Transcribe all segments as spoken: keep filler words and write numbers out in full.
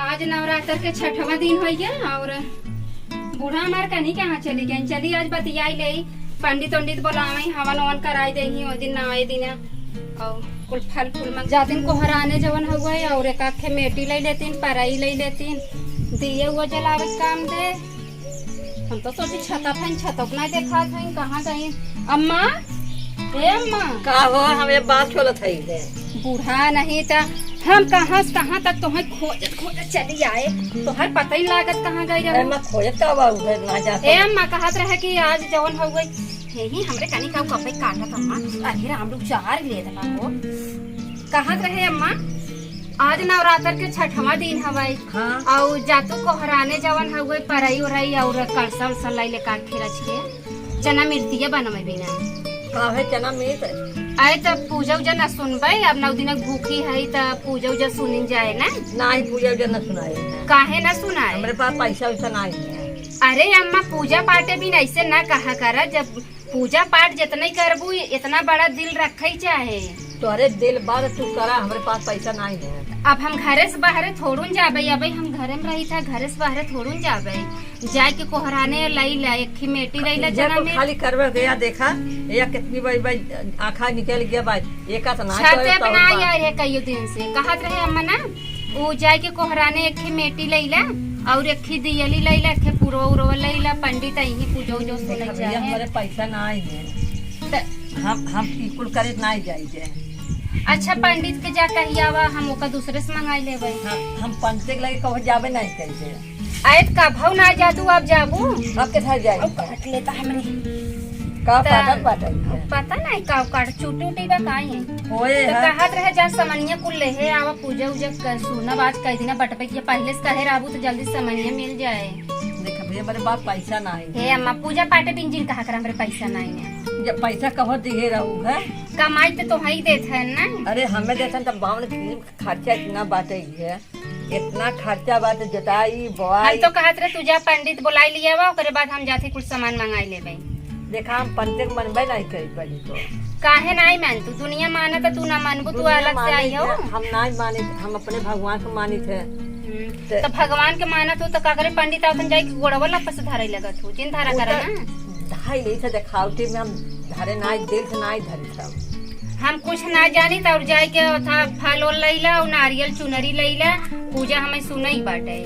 आज नवरात्र के छठवा दिन होइए और बूढ़ा हमार कनी कहाँ चली गई। चली आज बतियाई ले, पंडित उंडित बोलावे, हवन ओवन कराई दे ही ओ दिन नवे दिन। और कुल फल फूल मंग जातिन कोहराने जवन हुए और एक आखे मेटी ले लेतिन, परई ले लेतिन, दिए हुआ जलावे के काम दे। हम तो सोची छता फैन छतक नहीं देखात हई, कहाँ गई अम्मा? ए अम्मा। का हो, हम ये बात खोलत हई ले। बूढ़ा नहीं त हम कहाँ से कहाँ तक तोहे खोजत खोजत चली आए, तोहर पता ही लागत कहाँ गई रहो। अम्मा खोजत का बा उधर ना जाता। ए अम्मा कहत रहे कि आज जवन हो गई, हे ही हमरे कनी का कपई काटत अम्मा, अरे राम लोग चार लेत बा हो। कहत रहे अम्मा, आज नवरात्र के छठवा दिन हवाई। हाँ। और जातू कोहराने जवन हउए, परई उरई और कलसा उलसा लाई ले काट के रच के चना मिर्तिया बनवे बिना। काहे चना मिर्त? आए त पूजा उजा ना सुनबे, अब नौ दिन भूखी है त पूजा उजा सुनिन जाए ना। नाही, पूजा उजा ना सुनाए। काहे ना सुनाए? हमरे पास पैसा वैसा नाही है। अरे अम्मा, पूजा पाठे भी ऐसे ना कहा करा, जब पूजा पाठ जितना ही करबू, इतना बड़ा दिल रखे ही चाहे। तोहरे दिल बार तू करा, हमरे पास पैसा नाही है। अब हम घरे से बाहरे थोड़ुन जाबे, अबे हम घरे में रही था, घरे से बाहरे थोड़ुन जाबे। जाए के कोहराने लई ला, एक ही मेटी लई ला, ये चना तो में। खाली करवे गया, देखा, ये कितनी बड़ी बड़ी आँखा निकल गया भाई, ये का तो ना छते पे ना आया है कईयो दिन से। कहत रहे अम्मा ना, ऊ जाए के कोहराने एक ठे मेटी लइला और एक ठे दियली लइला, एक ठे पुरवा उरवा लइला, पंडित अइहीं पूजा उजा सुने देखा भैया, चाहे। हमरे पैसा नाही है। त हम, हम ई कुल करे नाही जाई जे। अच्छा, पंडित के जा कहियावा, हम ओका दूसरे से मंगाई लेबे। हाँ, हम पंडित के लगे कहो जाबे नाही करी जे। आए त कभऊ ना जा तू, अब जाबू? अब के साथ जाई? अब काट लेता हमरे। का त पाटल पाटल है? पता नाही का काट, चूटी उटी बा का है? होए तो है। कहत रहे जा समनिया कुल लेहे आवा, पूजा उजा कर, सुनब आज कई दिना बटबे के, पहिले से कहे रहबू तो जल्दी समनिया मिल जाए। देख भैया, हमरे पास पैसा नाही हे है। अम्मा, पूजा पाठे बिन जिन कहा कर, हमरे पैसा नाही है। जब पैसा कहो दिहे रहू है। कमाई तो तोहई देत है ना। अरे हमें देत है तब बावन की खर्चा इतना बाटे ही है, इतना खर्चा बाटे, जोताई बोआई। हम तो कहत रहे तू जा पंडित बोलाई लियावा, ओकरे बाद हम जाते कुछ सामान मंगाई लेबे। देखा, हम पंडित के मनबे नाही करी पहले तो। काहे नाही मान तू? दुनिया मानत, तू ना मानबू, तू दुनिया अलग से मानित आई हो। है, हम नाही मानित, हम अपने भगवान को मानित है। हम्म, ते तो भगवान के मानत हो तो का करे, पंडित आवतन जाई के गोड़वा लप्पा से धरे लगत हो, जिन धरा वो करा तो ना। धाई ले से देखावटी में हम धरे नाही, दिल से नाही धरे सब। हम कुछ ना जानी त और जाए के था फल ओल लइला और नारियल चुनरी लइला, पूजा हमें सुनई बाटे।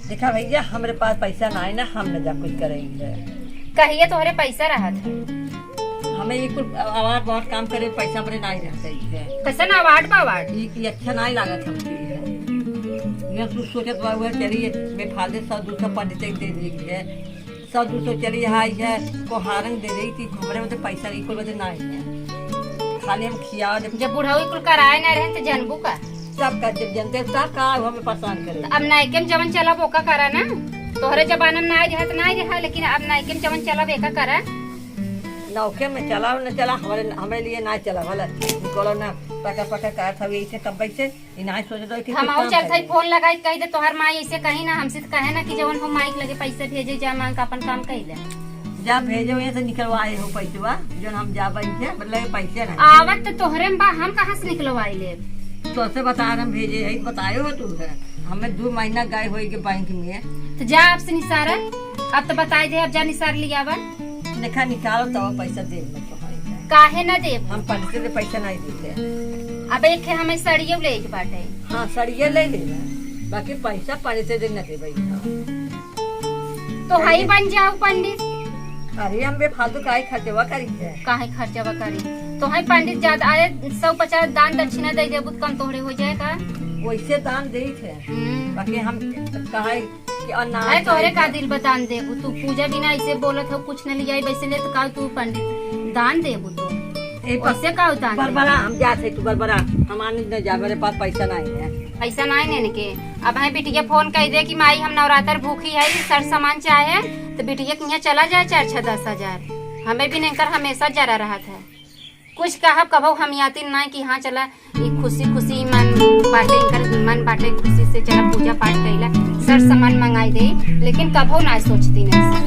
देखा भैया, हमरे पास पैसा नाही ना, हम न जा कुछ करेंगे। कहिए तोहरे पैसा रहत है। हमें ये कुल अवार्ड बहुत काम करे, पैसा हमरे नाही रहते हैं। कैसन अवार्ड बा अवार्ड? ये, ये अच्छा नाही लागत हमके ये। ये तू सोचत बा हुआ चलिए बेफालतू सौ दो सौ पंडित के दे देंगे, सौ दो सौ चली आई है, कोहारन दे रही थी, हमरे में तो पैसा इको बजे नाही है, खाली हम खियावा दे। जब बुढ़ऊ कुल कराए ना रहे तो जनबू का? सब का जब जनते सब का हमें परेशान करे। तो अब नायके में जवन चला वो का करा ना, तोहरे जमाना में ना रहा तो ना रहा, लेकिन अब नायके में जवन चला वो का करा। नौके में चला न चला, हमारे, हमारे लिए ना चला वाला, निकलो ना, पका पका का था वही से कब से। ई नाही सोचत रहे कि हम कुछ आऊ काम चलत हई, करी। फोन लगाई, कह दे, "तोहर माई ऐसे कही ना, हमसे तो कहे ना कि जवन हो माई के लगे पैसे भेजे, जा मांग के अपन काम कई ले।" जा भेजे, वहीं से निकलवाए हो पैसवा, जौन हम जा बन के, मतलब, पैसे ना। आवत तो तोहरे में बा, हम कहाँ से निकलवाई ले? तो से बता, हम भेजे है, बताए हो तू है। हमें दो महीना गए होई के बैंक में। तो जा आपसे निसारा, अब तो बताई दे, अब जा निसार लियावा। देखा, निकालो तो पैसा दे। काहे ना देब? हम पंडित से पैसा नाही देते। अब एक है हमें सड़ियो ले के बाटे। हाँ, सड़िया ले लेना, बाकी पैसा पंडित से दे न देबे। तो हई बन जाओ पंडित। अरे हम बेफालतू काहे खर्चवा करी है? काहे खर्चवा करी? तो हई पंडित ज्यादा, अरे सौ पचास दान दक्षिणा दे देबू तो कम तोहरे हो जाए का? वैसे दान देई थे, हम्म। बाकी हम कहे कि और ना अरे तोहरे का चाहिए। दिल बा दान देबू तू? पूजा बिना ऐसे बोलत हो, कुछ न लियाई, वैसे ले तो का तू पंडित दान देबू तू? ए, पर-, वैसे का दान देबू? बरबरा, हम जात है तू बरबरा, हम आने न जा, मेरे पास पैसा नाही है। पैसा नाही ने इनके। अब है बिटिया फोन कह दे कि माई हम नवरात्र भूखी है, सर सामान चाहे, तो बिटिया के यहाँ चला जाए चार छः दस हजार। हमें भी इनकर हमेशा जरा रहत है। कुछ कहब कभो हम यातिन ना कि हाँ चला, ई खुशी खुशी मन बाटे, इनकर मन बाटे, खुशी से चला पूजा पाठ कैला, सर सामान मंगाई दे, लेकिन कभो ना सोचती नहीं।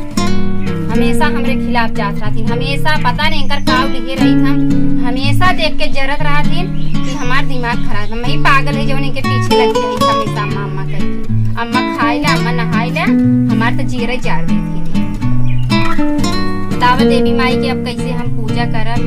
हमेशा हमरे खिलाफ जात रहती, हमेशा पता नहीं इनकर काव लिखे रही था, हमेशा देख के जरत रहती कि हमार दिमाग खराब है, मैं ही पागल है जौन इनके पीछे लगी रही हमेशा अम्मा अम्मा करके। तो जीरा जार देत ही। बतावा देवी माई के अब कैसे हम पूजा करब?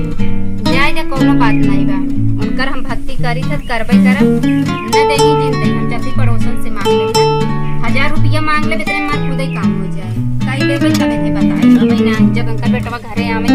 जाए दे, कौनो बात नहीं बा, उनकर हम भक्ति करी थे, करबे करब। न देही जिन देही, हम जल्दी पड़ोसन से मांग लेब, हजार रुपया मांग लेब, इतने मार खुदे काम हो जाए। कही देबे तब इन्हें बताई, अब ना जब उनका बेटवा घरे आवे